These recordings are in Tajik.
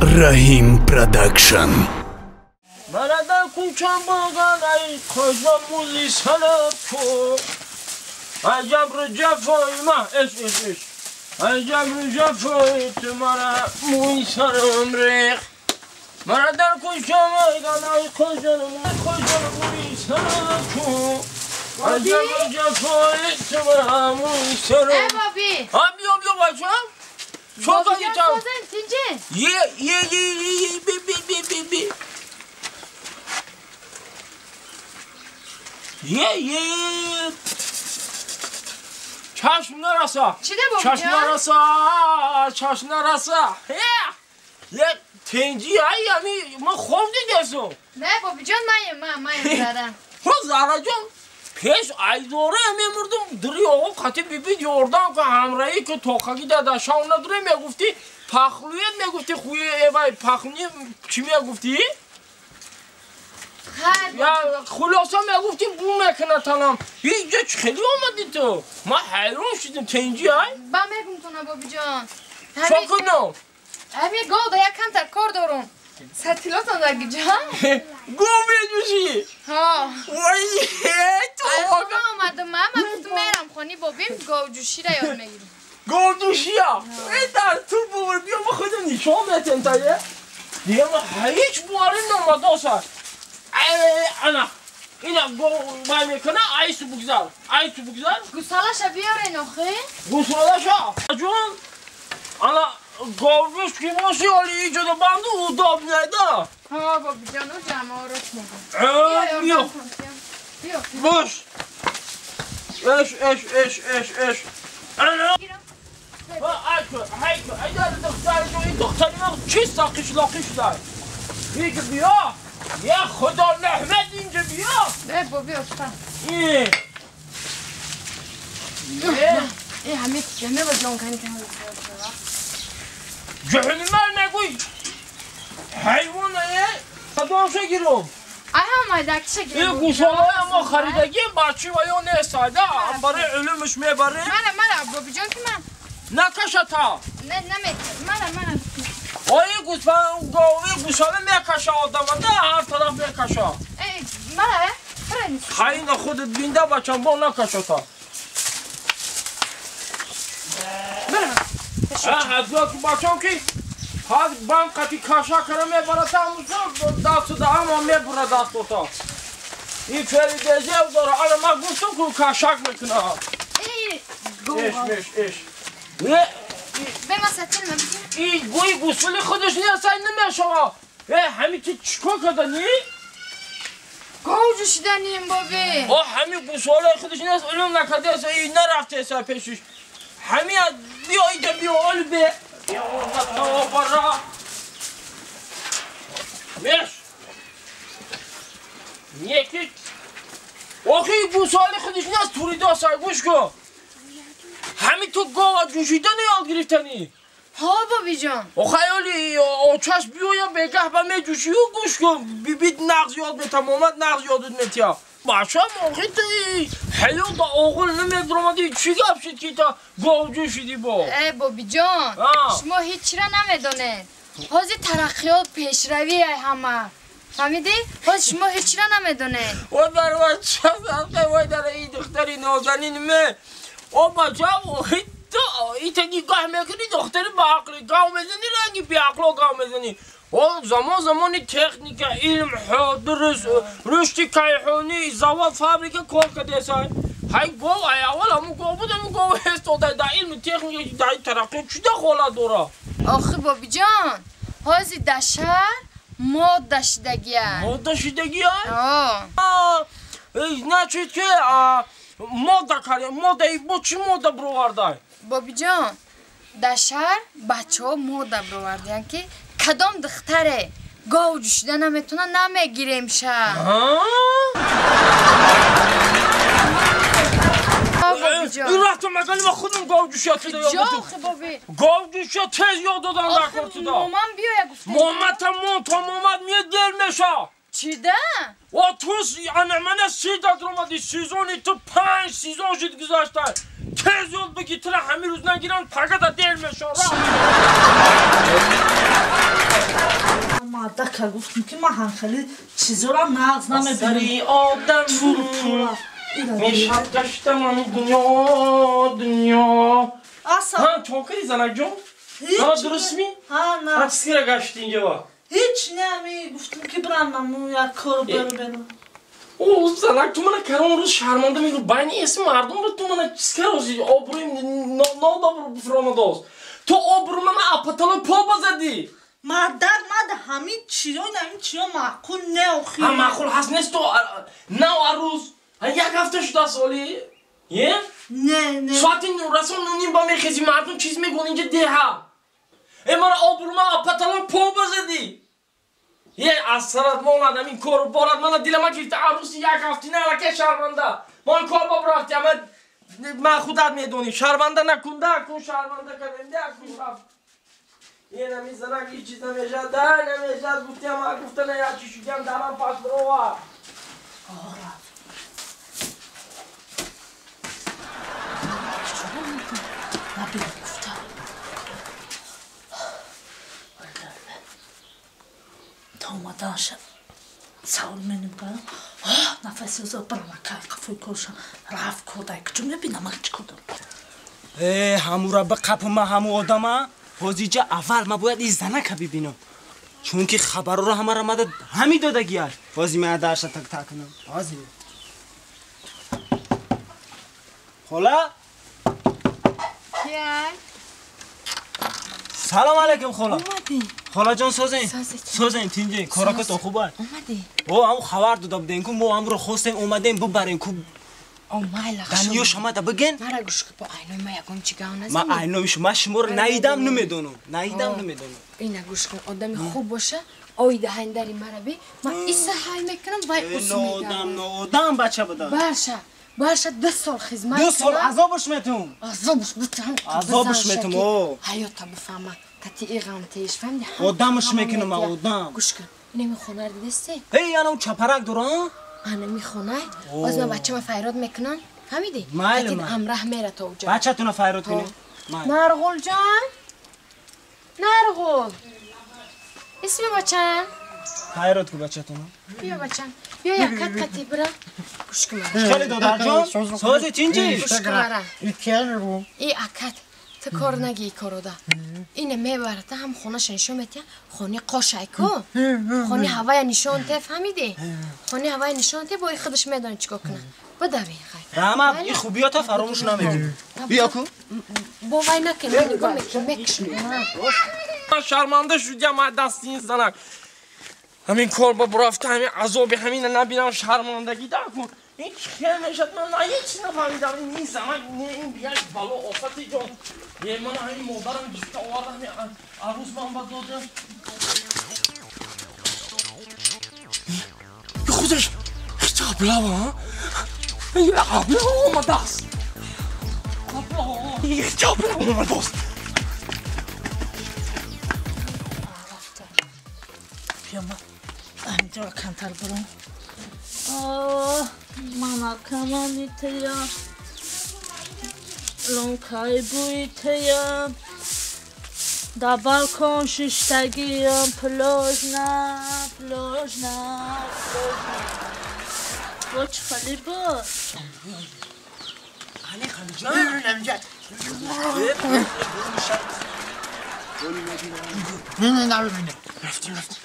Rahim Production. Marada kuçan boğan ay koca muzi sanatku. Ay cebru cefoyma es es es. Ay cebru cefoy mara muy sarım rek. Marada kuçan boğan ay koca muzi sanatku. Ay cebru cefoy mara muy sarım. Ey babi. Abi abi bacım. Çok acıtan. Ye ye ye ye bi bi bi bi bi. Ye ye. Çarşın arası. Çarşın arası. Çarşın arası. Ye tenci ay yani ma khov diyorsun. Ne babican mayım ma mayım zara. Ho zara can. Peş ayzore memurdum dri oğul katı bibi yordan ki hamrayi ki tokagi dadaşa ona dri megufti paxluyet megufti xuyi evay paxni çi megufti? Ya xulasa megufti bu mekana tanam. Hiç xeli olmadı to. Ma hayron şidim tenci ay. Ba megum tona babican. Çok no. Hami go da yakam tar kor dorum. Сатилотон дар гиҷа? Гов меҷӯшӣ? Ҳа. Вай, то хона омадам, ман гуфтам мерам хони бобим говҷӯширо ёд мегирам. Говҷӯшия? Э дар ту бовар биё ма худам нишон метем тае. Дига ма ҳеҷ боварим намадоса. Ана, ина гов вай мекуна, айсу бугзар, айсу бугзар. Гусалаша биёрен охи? Гусалаша? Ҷон, ана говҷӯш ки боши оли иҷода банду удоб неда. Ҳа бобиҷон, ӯ ҷамоарош мегӯ. Биё. Бош. Эш, эш, эш, эш, эш. Ана. Айку, айку, айдар духтари ҷо, ин духтари ман чиста қишлоқӣ шудай. Инҷа биё. Я худо раҳмат инҷа биё. Э боби оста. Э. Э ҳамин ҷамъ ба ҷон кани кани. Ҷаҳаннам мегӯй. Ҳайвон е кадомша гирум? Ай ҳам айдакиша гирум. Ин гусолаи мо харидагим бачи ва ё нест айда барои илмш мебарем. Мара мара бобиҷон ки ман. Накаша та. Не намекаш. Мара мара. Ои гови гусола мекаша одама да ҳар тараф мекаша. Э мара барани. Хайна худат бинда бачам бо накаша та. Мара. Ҳазрат бачам ки ҳаз банк қати каша кара мебарад дасту да ҳама мебурад дастута. Ин феридезев дора. Ана ман гуфтам ку кашак мекуна. Эш меш эш. Бема сатил ма бигир. Ин гӯи гусули худаш нест ай намешава. Э ҳами ти чикор кардани? Гов ҷӯшиданим боби. О ҳами гусолаи худаш нест илм накардеса и нарафтеса пешиш. Ҳами биё иҷа биё оли бе. Меш. Неки. Охи гусоли худаш нест туридоса гӯш кун. Ҳами ту гова ҷӯшидани ёд гирифтанӣ? Ҳа бобиҷон. Охай оли очаш биёя бегаҳ ба меҷӯшию гӯш кун. Бибит нағз ёд метам, омад нағз ёдут метия. Бачам охи ту ҳаё да оғул намедуромадӣ чӣ гап шид ки та гов ҷӯшидӣ бо? Э бобиҷон, шумо ҳеҷ чиро намедонед. Ҳозир тараққиёт пешравӣ ай ҳама. Фаҳмидӣ? Ҳозир шумо ҳеҷ чиро намедонед. Вой бар бачам, вой дар ин духтари нозанин ме. О бачам охи ту ита нигоҳ мекунӣ духтари баақлӣ гав мезанӣ ранги беақло гав мезанӣ. О замон замони техника, илм, рушди кайҳонӣ, завод, фабрика кор кардесай. Ҳай гов ай аввал ҳамун гов буд, ҳамун гов ҳест дар илми техника дар тараққиёт чӣ дахолат дорад? Охи бобиҷон, ҳозир дар шаҳр модда шидагия. Модда шидагия? Ҳо. Значит ки модда кардем, модда бо чӣ модда бировардай? Бобиҷон, дар шаҳр бачаҳо модда бировардиянд ки кадом духтаре гов ҷӯшида наметавона намегирем ша. Ин рафтам магали ма худам гов ҷӯшия туда ёд Ҷо охи боби. Гов ҷӯшия тез ёд додан дар кор туда. Момам биёя гуфтем. Момата мон то момад миёд дер меша. Чида? О ту ана мана си дадромади сезони ту 5 сезон шид гузашта. Тез ёд бигир тура ҳамин рӯз нагиранд пагада дер меша. Ка гуфтам ки ман ҳам хеле чизоро нағз намебинам. Сари одам мешад гаштам ҳамин дунё дунё. Ҳа, чон кардӣ занакҷон? Ҳама дуруст ми? Ҳа, на. Ҳа, чиз гашти инҷо? Ҳеч не, ами гуфтам ки бирам аму як кор беру беру. О, занак, ту мана карон рӯз шарманда мегӯ, байни эсми мардумро ту мана чиз карози, обрӯи нодобру фуромадост. Ту обрӯ мана апатало по базадӣ. Мардак, мада ҳамин чиё, ҳамин чиё маъқул не охи. Ҳа, маъқул ҳаст нест ту нав арӯз. Як ҳафта шудааст оли. Е? Не, не. Соати расон нуним ба мехези, мардум чиз мегӯн инҷа деҳа. Э, мана обрӯ мана апатало по базадӣ. Е, аз сарат монад ҳамин кору борад, мана дилама гирифта арӯси як ҳафтина аллакай шарманда. Ман кор ба рафти, ама ман худат медонӣ, шарманда накунда, кун шарманда кардем, да кун рафт. Е, нами занак ҳеҷ чиз намешад, да намешад, гуфтиам, ма гуфта на як чи шудиам, дарам пас бирова. Омаданша савол меним кардам, нафаси озо барам акай қафои коршам рафт кордай куҷо мебинам ак чӣ кор дорам. Э, ҳамура биқапма ҳаму одама, ҳозиҷа аввал ма бояд ин занака бибинам, чунки хабарро ҳамара мада ҳами додагиаш. Ҳози ман дарша так так кунам. Ҳози. Хола? Кияй? Салом алейкум хола. Омадӣ? Холаҷон созен? Созен, тинҷе, коракатон хуб аст? Омадӣ? О, ҳаму хабар дода будем ку мо ҳамро хостем омадем бубарем ку. О, майла. Даниёш омада биген? Мара гӯш ку, бо айнои ма ягон чӣ гав назанӣ. Ма айнои шумо, шуморо наидам намедонам. Наидам намедонам. Ина гӯш кун, одами хуб боша, оида ҳайндари мара би, ман иса ҳай мекунам, вай ус мегардам. Ноодам, ноодам бача будам. Барша. Барша 2 сол хизмат. 2 сол азобш метум. Азобш бутам. Азобш метум, о. Ҳаёта бифаҳма. Кати иғам теш, фаҳмиди? Одамш мекунам, одам. Гӯш кун. Ин ами хонаро дидасти? Эй, анам чапарак дора? Анами хона. Боз ман бачама файрод мекунам. Фаҳмиди? Майли. Кати ҳамраҳ мера то уҷа. Бачатуна файрод кунӣ? Нарғул ҷон. Нарғул. Исми бачам? Файрод ку бачатуна. Биё бачам. Биё як кат кати бира. Гӯш кун. Хеле додарҷон, сози тинҷи? Гӯш кун мара. И акат ту кор нагӣ корода. Ине мебарата ҳам хонаша нишон метия, хони қошай ку. Хони ҳавая нишон те, фаҳмидӣ? Хони ҳавая нишон те, бо и худаш медонӣ чӣ кор кунад. Бадави хай. Раҳмат, и хубиёта фаромӯш намекунӣ. Биё ку. Бо вай накун, нигоҳ мекунӣ, мекушӣ. Ман шарманда шудям аз дасти ин занак. Ҳамин кор ба бурафта, ҳамин азоби ҳамина набинам, шармандагӣ да кун. Ин чӣ хел мешад, ман ҳеҷ чиз нафаҳмидам. Ин занак, не ин як бало офати ҷон. Е, ман ҳамин модарам гирифта оварда, ҳамин арӯз ман ба додам. Худаш аблава, аблава омадааст. Аблава омадааст. Биё ман ҳаминҷоро камтар бурам. Оҳ, манакамани тая, лонкаи бӯи тая, дар балкон шиштагиям, пложна, пложна, пложна. Бо чӣ хали буд? Қани халиҷон? Рафтем, рафтем.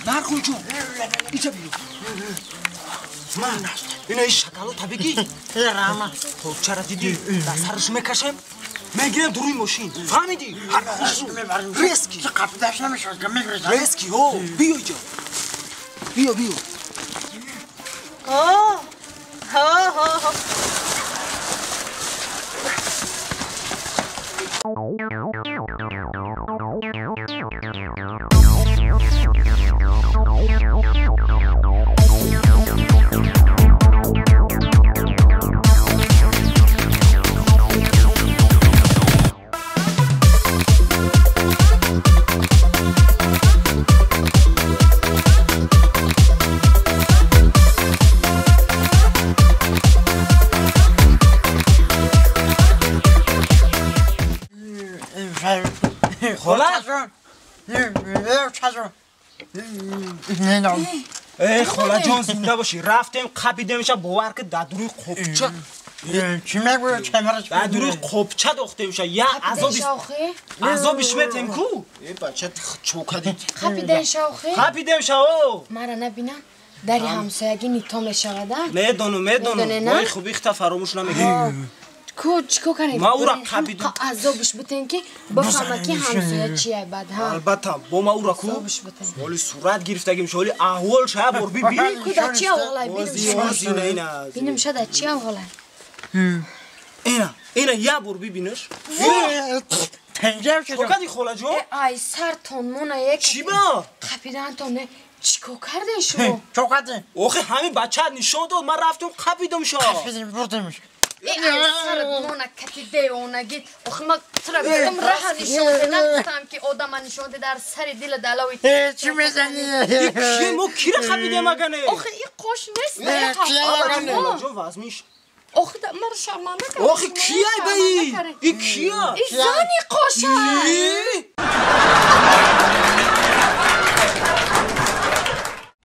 Нархулҷон, иҷа биё. Ман ина ин шоколад бигӣ. Толчара дидӣ, дар сараш мекашем, мегирем дуруи мошин. Фаҳмидӣ? Ҳар хушрӯ. Резки. Резки, ҳо. Биё иҷа. Биё, биё. Ҳо, ҳо, ҳо. Хола? Эй, хола ҷон зинда бошӣ. Рафтем қапидемша бовар ки дар дуруи қопча. Дар дуруи қопча дохтемша. Я азобиш азобиш метем ку? Э бача чокади. Қапидемша охи? Қапидемша о. Мара набина. Дари ҳамсоягӣ нито мешавада? Медонам, медонам. Вой хуби ихта фаромӯш намекунам. Ку чико канед? Ма ура қапидум. Азобиш бутен ки бифаҳма ки ҳамсоя чия бад ҳа. Албатта, бо ма ура ку? Ҳоли сурат гирифтагим ҳоли аҳвол ша бор биби. Ку да чи аҳволай биним. Биним ша да чи аҳволай. Ина, ина я бор бибинаш. Чокади холаҷон? Ай сартон мона як. Чӣ ба? Қапидантон не. Чико карден шумо? Чокадин. Охи ҳамин бача нишон дод, ман рафтам қапидам ша. Қапидим, бурдимш. Эй, сарат мона кати девонагит. Охи ма тура гуфтам раҳа нишон де, нагуфтам ки одама нишон де дар сари дила далави. Э, чӣ мезанӣ? Ки мо кира қапидем агане? Охи и қош нест. Ҷон вазмиш. Охи мара шарманда кард. Охи кияй ба и? И кия? И зани қоша.